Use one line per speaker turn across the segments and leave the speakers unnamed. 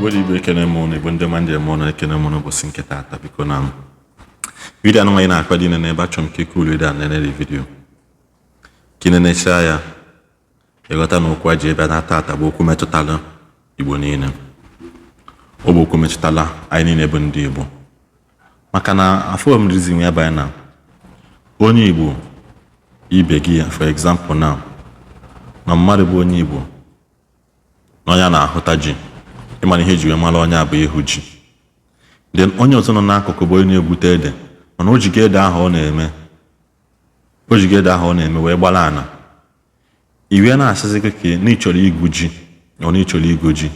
Igbo dị Igbo, ekene m ụnụ. Igbo ndị ọma, ndị eme ụnụ, ekene m ụnụ ụbọchị nke taata. Biko, na video anụ anyị na-akpa dị n'ebe, achọrọ m ka ike ulu ede a nene video ka ị nenechaa ya, ịghọta na okwu a ji ebe na taata bụ okwu metụtara Igbo niile. Ọ bụ okwu metụtara anyị niile bụ ndị Igbo, maka na afọ m reason ya banye na onye Igbo ibe gị. For example now, na mmadụ bụ onye Igbo na onye a na-ahụta ji, ịmara ihe eji wee mara onye a bụ ịhụ ji. Then onye ọzọ nọ n'akụkụ bụ onye na-egwute ede, mana o jigo ede ahụ ọ na-eme, o jigo ede ahụ ọ na-eme wee gbara ana. Iwe na-asịzi gị ka na ị chọrọ igwu ji, ọ na ị chọrọ igwu ji,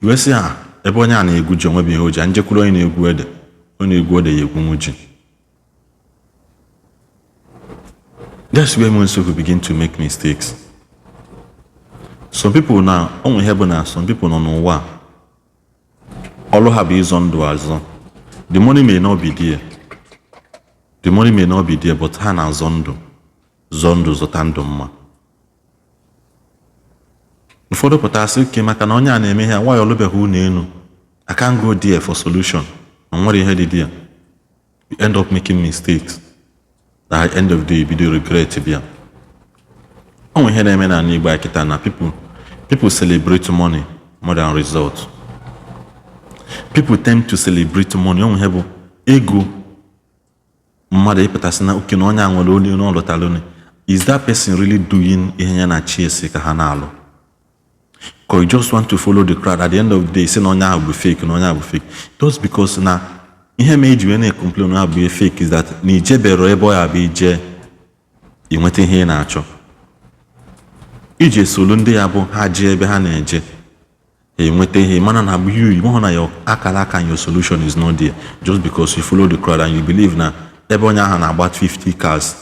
iwe sị ha ebe onye a na-egwu ji onwebe ihe o ji njekwuru onye na-egwu ede, onye na-egwu ede ya egwunwu ji. That's where most people begin to make mistakes. Some people na onwe ihe bụ na some people nọ n'ụwa, ọrụ ha bụ ịzọ ndụ azọ. The money may not be there, the money may not be there, but ha na-azọ ndụ, zọọ ndụ, zọta ndụ mma. Ụfọdụ pụtara sị ke maka na onye a na-eme ihe a nwaanyị ọlụbeghị ụlọ elu, I can't go there for solution, na nwere ihe dị there. You end up making mistakes that at the end of the day you bido regret. Bịa, o nwere ihe na-eme n'ala Igbo anyị kịta na people celebrate money more than result. People tend to celebrate money. O nwere ihe bụ ego mmadụ ịpụtasị na oke na onye a nwere onye na ọ lụtara onye. Is that person really doing ihe ya na chi esi ka ha na-alụ, ka you just want to follow the crowd? At the end of the day, sị na onye ahụ bụ fake, na onye ahụ bụ fake, just because na ihe ma eji wee na-ecomplain na bụ fake is that na ijebero ebe ọ ya bụ ije inweta ihe ị na-achọ. Iji esolu ndị ya bụ ha jee ebe ha na-eje ha enweta ihe, mana na you hụ na your akara aka and your solution is not there, just because you follow the crowd and you believe na ebe onye ahụ na-agba 50 cars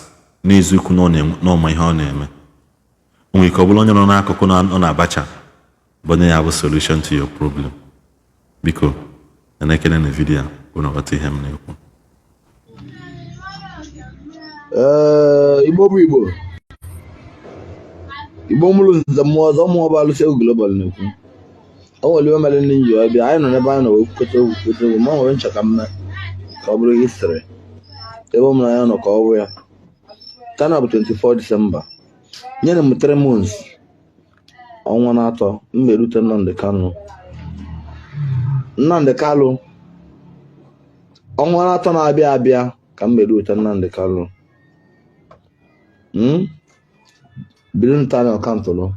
n'eziokwu na ọ ma ihe ọ na-eme. O nwere ike ọ bụrụ onye nọ n'akụkụ na ọ na-abacha bụ onye ya bụ solution to your problem. Biko, na-ekele na video a unu ghọta ihe m na-ekwu.
Ee, Igbo bụ Igbo, Igbo mụrụ nze mmụọ ọzọ, mụọ bụ Alụsị Egwu Global na-ekwu. O nwere iwe mere ndị nji wee bịa. Anyị nọ n'ebe anyị nọ wee kwukọta okwu, kwukọta okwu, ma o nwere ncha ka mme ka ọ bụrụ history ebe ọ mụrụ anyị nọ ka ọ bụ ya. Taa bụ 24 Disemba. Nyere m 3 months, ọnwa na 3, m erute Nnamdi Kanu. Nnamdi Kanu, ọnwa na 3 na-abịa abịa ka m erute Nnamdi Kanu. Biri nta na ọkantụlụ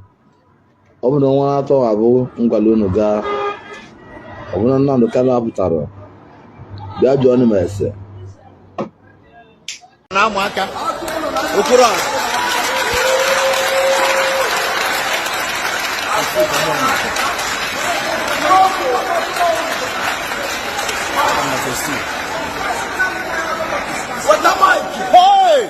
ọ bụ na ọnwa 3 abụ ngwala unu gaa. Ọ bụ na Nnamdi Kanu apụtara bịa jụọ m ese.
Na-amụ aka okoro a. Weta mic. Hey!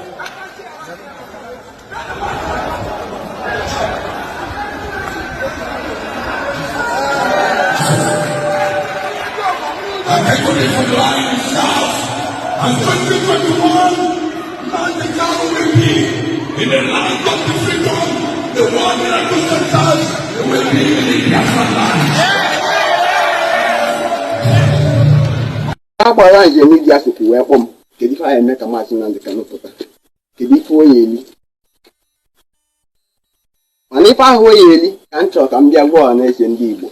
And 2021, Nnamdi Kanu will be in the land of the freedom, the World Miracle Centers will be in the Biafra land.
Agbara njem media sokwu wee kpọọ m, kedu ife anyị eme ka Maazị Nnamdi Kanu pụta? Kedu ife onye eli? Mana ife ahụ onye eli ka m chọrọ ka m bịa gwa ọha na eze ndị Igbo,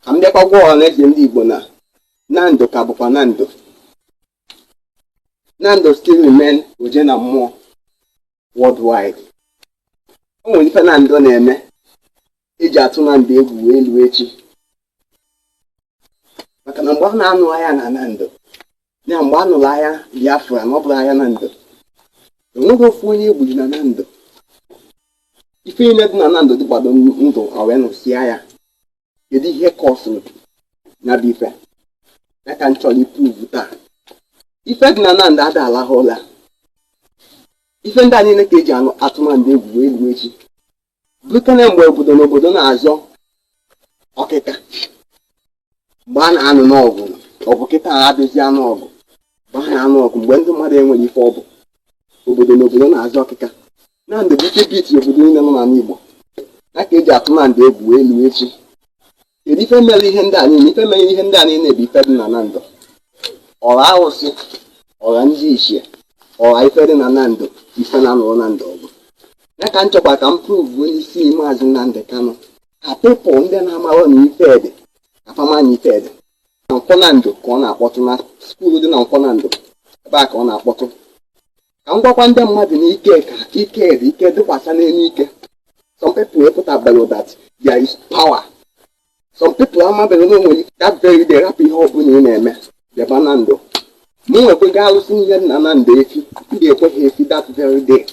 ka m bịakwa gwa ọha na eze ndị Igbo na Nando ka bụkwa Nando. Nando still remain oje na mmụọ worldwide. O nwere ife Nando na-eme eji atụ Nando egwu wee luo echi, maka na mgbe a na-anụ agha na Nando ya, mgbe a nụrụ agha Biafra na ọ bụrụ agha Nando, enweghị ofu onye egburu na Nando. Ife niile dị na Nando dịgbado ndụ a wee nụsịa ya. Kedu ihe kọsụrụ ya bụ ife ya ka m chọrọ iprove taa? Ife dị na Nando ada alahụ ụla. Ife ndị a niile ka eji anụ atụ Nando egwu wee luo echi bụrụkene mgbe obodo na obodo na-azọ ọkịka, mgbe a na-anụ n'ọgụ. Ọ bụ kịta adịzi anụ ọgụ. Mgbe a na-anụ ọgụ, mgbe ndị mmadụ enweghị ife, ọ bụ obodo na obodo na-azọ ọkịka. Nando bụ ike biti obodo niile nọ n'ala Igbo ya ka eji atụ Nando egwu wee luo echi. Kedu ife mere ihe ndị a niile? Ife mere ihe ndị a niile bụ ife dị na Nando, ọra arụsị, ọra ndị ichie, ọra ife dị na Nando, ife na-anụrụ na ndụ ọgụ ya ka m chọkwa ka m prove isi Maazị Nnamdi Kanu, ka people ndị na-amarọ na ife dị ka fama na ife dị na Nkwọ Nando, ka ọ na-akpọtụ na school dị na Nkwọ Nando ebe a ka ọ na-akpọtụ. Ka m gwakwa ndị mmadụ na ike ka ike dị, ike dịkwasa n'elu ike. Some people epụtabere that there is power. Some people amabeghị na onwere that very day. Rapụ ihe ọbụla ị na-eme, bịaba na ndụ. Mụ nwekwego alụsị ihe na na ndụ efi m ga-ekwe ha efi that very day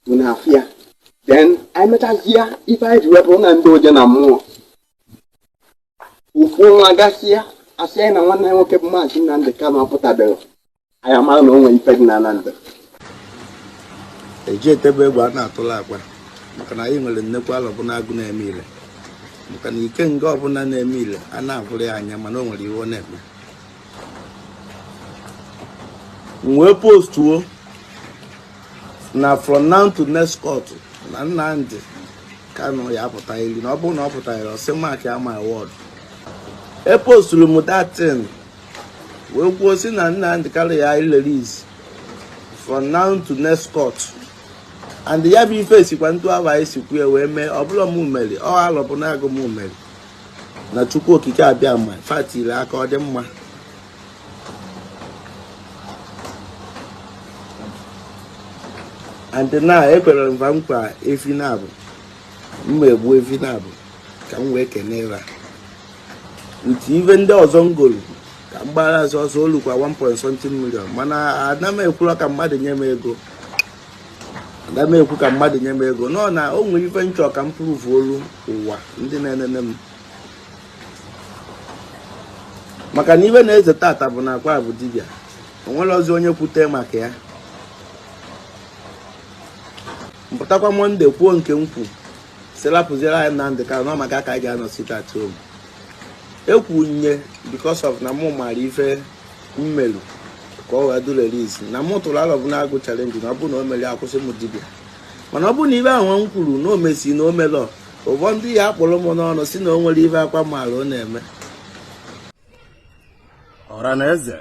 bụ na afụ ya. Then anyị mechazie ife anyị ji wepụrụ na ndị oje na mmụọ ofu ọnwa gasịa, asị anyị na nwanne anyị nwoke bụ Maazị Nnamdi Kanu apụtabeghị, anyị amara na o nwere ife dị na na ndụ.
Eji etebe egwu a na-atụla akwa, maka na anyị nwere nnekwu alọ bụ na agụ na-eme ile, maka na ike nga ọbụla na-eme ile a na-abụrụ ya anya, mana o nwere ihe ọ na-eme. M wee postuo na from now to next court na Nnamdi Kanu ya apụta iri, na ọ bụrụ na ọ pụtara, ọ sị mark ya my word. E posturu m that thing wee kwuo si na Nnamdi Kanu ya release from now to next court, and ya bụ ife sikwa ntụ ahụ anyị sikwu ya wee mee. Ọ bụla m meri ọ alọbụ na agụ m meri na Chukwu Okike abịa ma fatiri aka, ọ dị mma. And na ekwere m nkwa efi na-abụ mma egbu efi na-abụ ka m wee kene ra with ife ndị ọzọ m golu ka m gbara azụ ọsọ olukwa 1 something million. Mana ana m ekwuru ka mmadụ nye m ego, ana m ekwu ka mmadụ nye m ego nọ na o nwere ife nchọ ka m prove olu ụwa ndị na-enene m, maka na ife na-eze tata bụ na akwa bụ dibịa, o nwere ọzọ onye kwute maka ya. Mpụtakwa Monday kwuo nke m kwu si lapụziere anyị Nnamdi Kanu nọ maka aka anyị ga-anọ sit at home. Ekwu nye because of na mụ maara ife mmelu ka ọ wee do release, na mụ tụrụ alọ bụ na-agụ challenge, na ọ bụrụ na o mere akwụsị m dibịa. Mana ọ bụrụ na ibe ahụ m kwuru na o mesi na o melọ, ụfọdụ ya akpọrọ m n'ọnụ si na o nwere ife akwa maara ọ na-eme.
Ọra na eze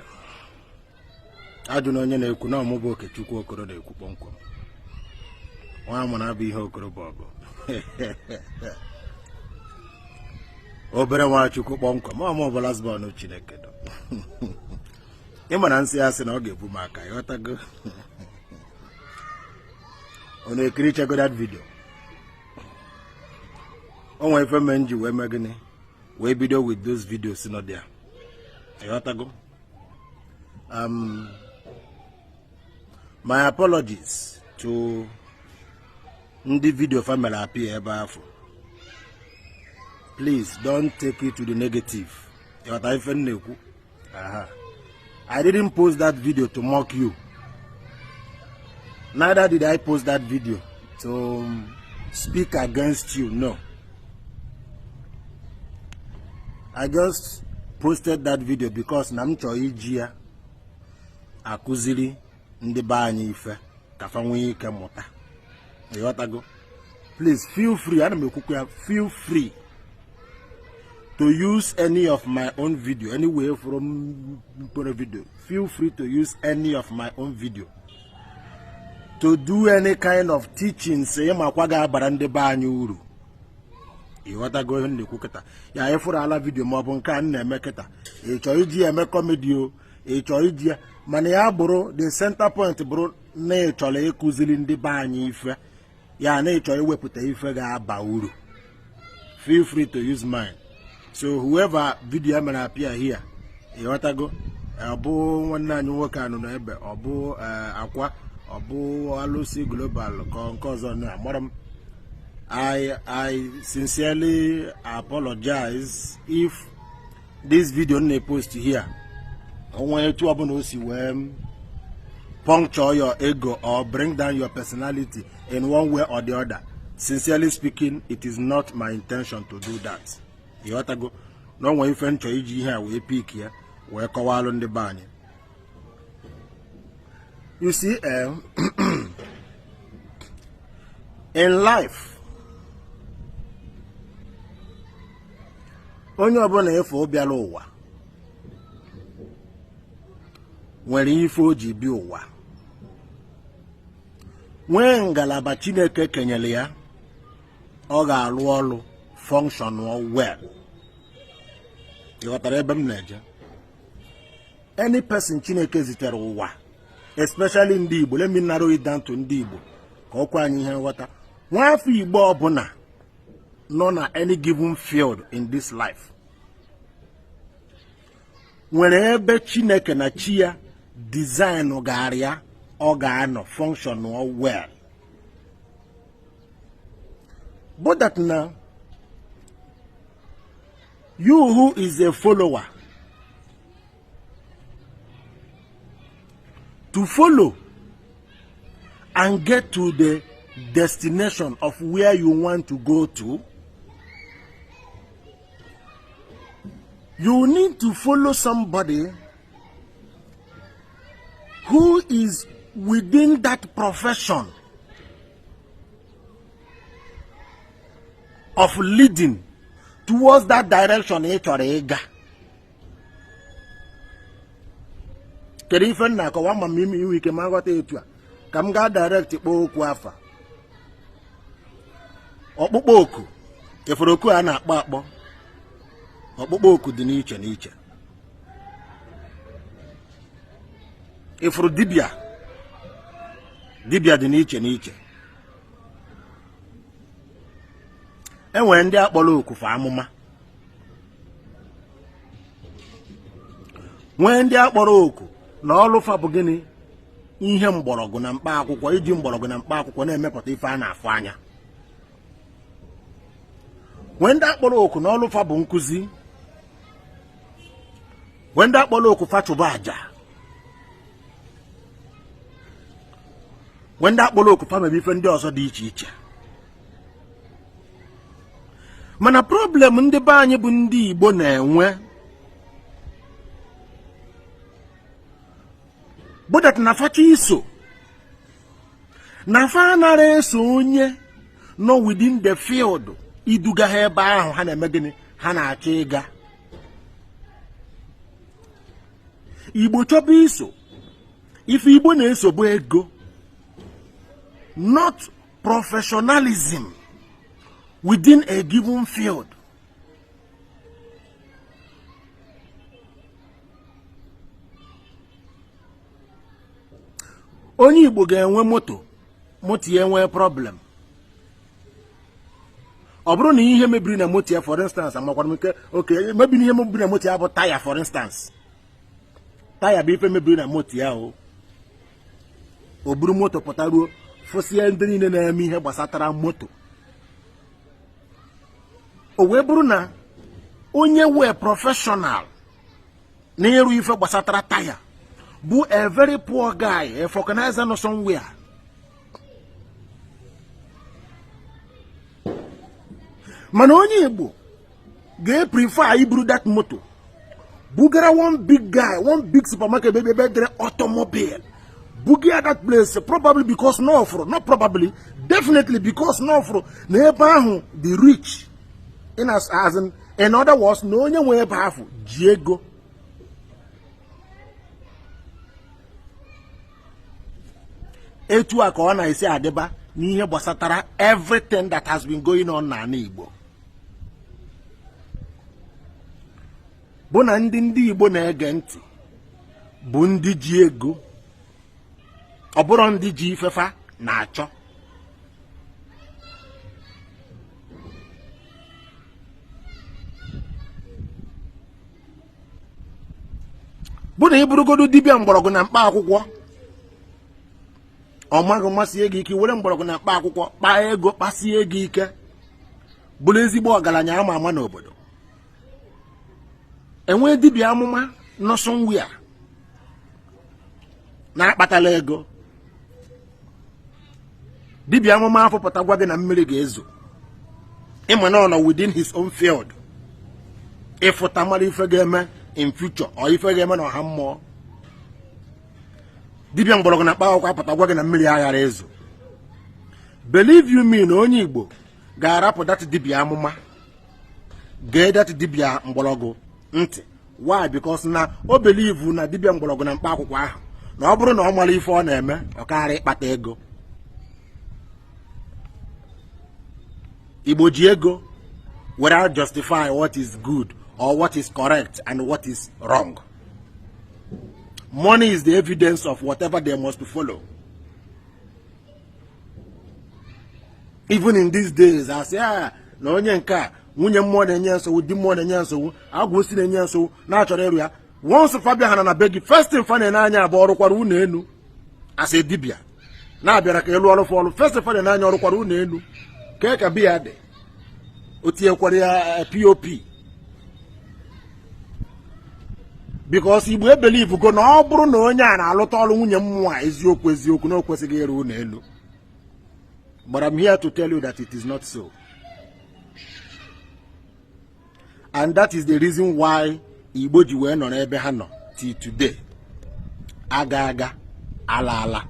ajụ na onye na-ekwu na ọmụbụ Okechukwu Okoro na-ekwu kpọmkwem nwa amụrụ abụ ihe Okoro bụ ọgụ obere Nwachukwu kpọmkwem ọmụ ọbụla zbọn Chineke dọ ịma na nsị ya sị na ọ ga-ebu m aka. Ịghọtago? Ọ na-ekirichago that video, o nwere ife mee nji wee mee gịnị wee bido with those videos nọ there. Ịghọtago? My apologies to ndị video family appear ebe afọ. Please don't take it to the negative. Ịghọta ife m na-ekwu? Aha. I didn't post that video to mock you, neither did I post that video to speak against you. No, I just posted that video because na m chọrọ iji ya akụziri ndị be anyị ife ka fa nwee ike mụta. Ịghọtago? Please feel free, ana m ekwukwa ya, feel free to use any of my own video anywhere from mkpụrụ video. Feel free to use any of my own video to do any kind of teachings ịmakwa ga-abara ndị be anyị uru. Ịghọtago ihe m na-ekwu kịta? Ya ịfụrụ ala video ma ọ bụ nke a m na-eme kịta, ị chọrọ iji ya eme comedy o, ị chọrọ iji ya, mana ya bụrụ the center point bụrụ na ị chọrọ ịkụziri ndị be anyị ife, ya na ị chọrọ iwepụta ife ga-aba uru, feel free to use mine. So whoever video mere appear here, ịghọtago, ọ bụ nwanne anyị nwoke anụ nọ ebe ọ bụ akwa, ọ bụ Alụsị Global ka nke ọzọ na amara m, I sincerely apologize if this video m na-post here onwe etu ọbụla o si wee puncture your ego or bring down your personality in one way or the other. Sincerely speaking, it is not my intention to do that. Ịghọtago na onwe ife nchọ iji ihe a wee pick ya wee kọwalụ ndị be anyị. You see, in life, Onye ọbụla efe bịara ụwa nwere ife o ji bịa ụwa, nwee ngalaba Chineke kenyere ya, ọ ga-alụ ọrụ function well. Ị ghọtara ebe m na-eje? Any person Chineke zitere ụwa, especially ndị Igbo, let me narrow it down to ndị Igbo ka ọ kwa anyị ihe nghọta. Nwaafọ Igbo ọbụla nọ na any given field in this life nwere ebe Chineke na chi ya design gara ya, ọ ga-anọ function well. But that now, you who is a follower, to follow and get to the destination of where you want to go to, you need to follow somebody who is within that profession of leading towards that direction ị chọrọ ịga. Kedu ife m na-akọwa? Ama m ime inwe ike ma nghọta etu a ka m gaa direct kpọọ okwu afa ọkpụkpọ oku. Efere oku a na-akpọ akpọ, ọkpụkpọ oku dị n'iche n'iche. Ifuru dibịa, dibịa dị n'iche n'iche. E nwere ndị akpọrọ oku fa amụma, nwee ndị akpọrọ oku na ọlụ fa bụ gịnị? Ihe mgbọrọgwụ na mkpa akwụkwọ, iji mgbọrọgwụ na mkpa akwụkwọ na-emepụta ife a na-afụ anya. Nwee ndị akpọrọ oku na ọlụ fa bụ nkụzi, nwee ndị akpọrọ oku fa chụba àjà, nwee ndị akpọrọ oku fa mebe ife ndị ọzọ dị iche iche. Mana problem ndị be anyị bụ ndị Igbo na-enwe bụ that na fa chọ iso, na fa anara eso onye nọ within the field iduga ha ebe ahụ ha na-eme gịnị, ha na-achọ ịga. Igbo chọba iso ife Igbo na-eso bụ ego, not professionalism within a given field. Onye Igbo ga-enwe moto, moto ya enwee problem, ọ bụrụ na ihe mebiri na moto ya, for instance, amakwara m nke oke mebiri, ihe mebiri na moto ya bụ taya, for instance, taya bụ ife mebiri na moto ya. O buru moto pụta ruo fụsịa ndị niile na-eme ihe gbasatara moto, o wee bụrụ na onye wee professional n'ịrụ ife gbasatara taya bụ a very poor guy, a vulcanizer nọ somewhere. Mana onye Igbo ga-eprefer iburu that moto bugara one big guy, one big supermarket ebe ebe dere automobile, buga that place, probably because no fụrụ, not probably, definitely because no fụrụ na ebe ahụ dị rich, in as, as in, in other words, na onye nwe ebe ahụ ji ego. Etu a ka ọ na-esi adịba n'ihe gbasatara everything that has been going on n'ala Igbo, bụ na ndị Igbo na-ege ntị bụ ndị ji ego, ọ bụrụ ndị ji ifefa na-achọ. Bụ na ị bụrụgodu dibịa mgbọrọgwụ na mkpa akwụkwọ, ọ maghị masị gị ike were mgbọrọgwụ na mkpa akwụkwọ kpaa ego, kpasie ego ike, bụrụ ezigbo ọgaranya ama ama n'obodo. Enwee dibịa amụma nọ somewhere na-akpatala ego, dibịa amụma afọ pụta gwa gị na mmiri ga-ezo, ịma na ọ nọ within his own field ịfụta mara ife ga-eme in future or ife ga-eme na ọha mmụọ. Dibịa mgbọrọgwụ na mkpa akwụkwọ apụta gwa gị na mmiri aghara ezo, believe you me na onye Igbo ga-arapụ that dibịa amụma Gee that dibịa mgbọrọgwụ ntị. Why? Because na o believe na dibịa mgbọrọgwụ na mkpa akwụkwọ ahụ, na ọ bụrụ na ọ mara ife ọ na-eme, ọ karịa ịkpata ego. Igbo ji ego were justify what is good or what is correct and what is wrong. Money is the evidence of whatever they must follow. Even in these days, I say, ah, na onye nke a nwunye mmụọ na-enye nsogbu, di mmụọ na-enye nsogbu, agwụ si na-enye nsogbu, na-achọrọ ịrụ ya. Once fa bịa ha na be gị, first thing fa na-ene anya bụ ọrụkwara ụlọ enu. As a dibịa na-abịara ka elu ọrụ fọlụ, first thing fa na-ene anya, ọrụkwara ụlọ enu, kee ka biya dị, o tinyekwara ya POP. Because Igbo ebelieve go na ọ bụrụ na onye a na-alụta ọrụ nwunye mmụọ a eziokwu eziokwu, na o kwesịghị ịrụ ụlọ elu. But I'm here to tell you that it is not so, and that is the reason why Igbo ji wee nọ n'ebe ha nọ till today. Aga aga, ala ala.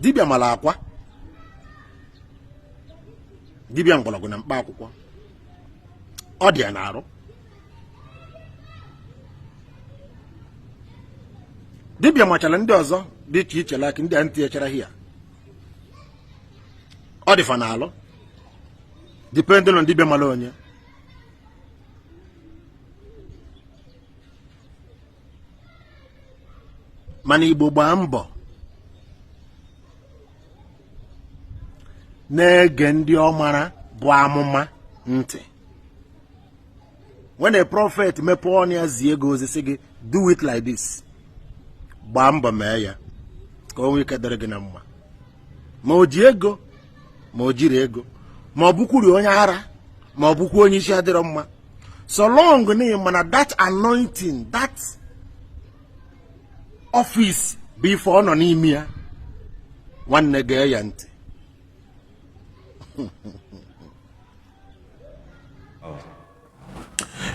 Dibịa mara akwa, dibịa mgbọrọgwụ na mkpa akwụkwọ, ọ dị ya n'arụ. Dibịa machara ndị ọzọ dị iche iche, like ndị a ntị echara hia, ọ dịfa n'alụ, depending on dibịa mara onye. Mana Igbo gbaa mbọ na-ege ndị ọ mara bụ amụma ntị. When a prophet mepee ọnụ ya zie gị ozi, sị gị, "Do it like this," gbaa mbọ mee ya ka o nwee ike dịrị gị na mma. Ma o ji ego, ma o jiri ego, ma ọ bụkwuri onye ara, ma ọ bụkwa onye isi adịrọ mma, so long na mana that anointing, that office bụ ife ọ nọ n'ime ya, nwanne, gee ya ntị.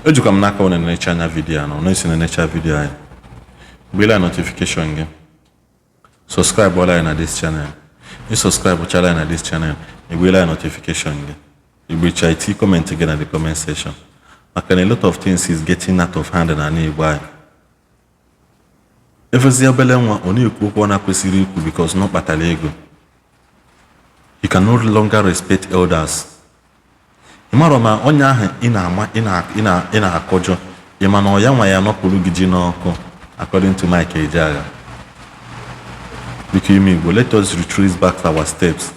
Ejikwa m n'aka, ọ na-enecha anya video a na ọ na-esi na-enecha video anyị. Gbila notification gị, subscribe ọla anyị na this channel. Ị subscribe chala anyị na this channel, egbela notification gị, igbecha iti comment gị na the comment section, maka na a lot of things is getting out of hand na Igbo anyị. Efezi obele nwa, ọ na-ekwu okwu ọ na-kwesịrị ikwu because na ọ kpatara ego. You can no longer respect elders. Ị marọ ma onye ahụ ị na-ama ị na-akọjọ, ị ma na ọ ya nwa ya nọpụrụ gị ji n'ọkụ, according to Mike Ejeagha. Biko, ime Igbo, let us retrace back our steps.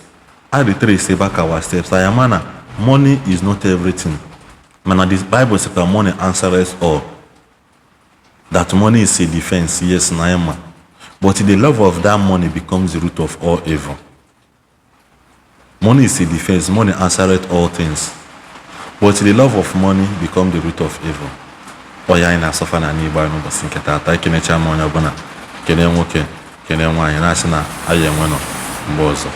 I retrace back our steps. I ama na money is not everything, mana the Bible sịkwa money answers all, that money is a defense. Yes, na ya, but the love of that money becomes the root of all evil. Money is a defense, money answereth all things, but the love of money become the root of evil. Ọ ya anyị na-asọfa na Igbo anyị n'ụbọchị nke taata. Ekenecha m onye ọbụla, kene nwoke, kene nwaanyị, na-asị na anyị enwe nọ mgbe ọzọ.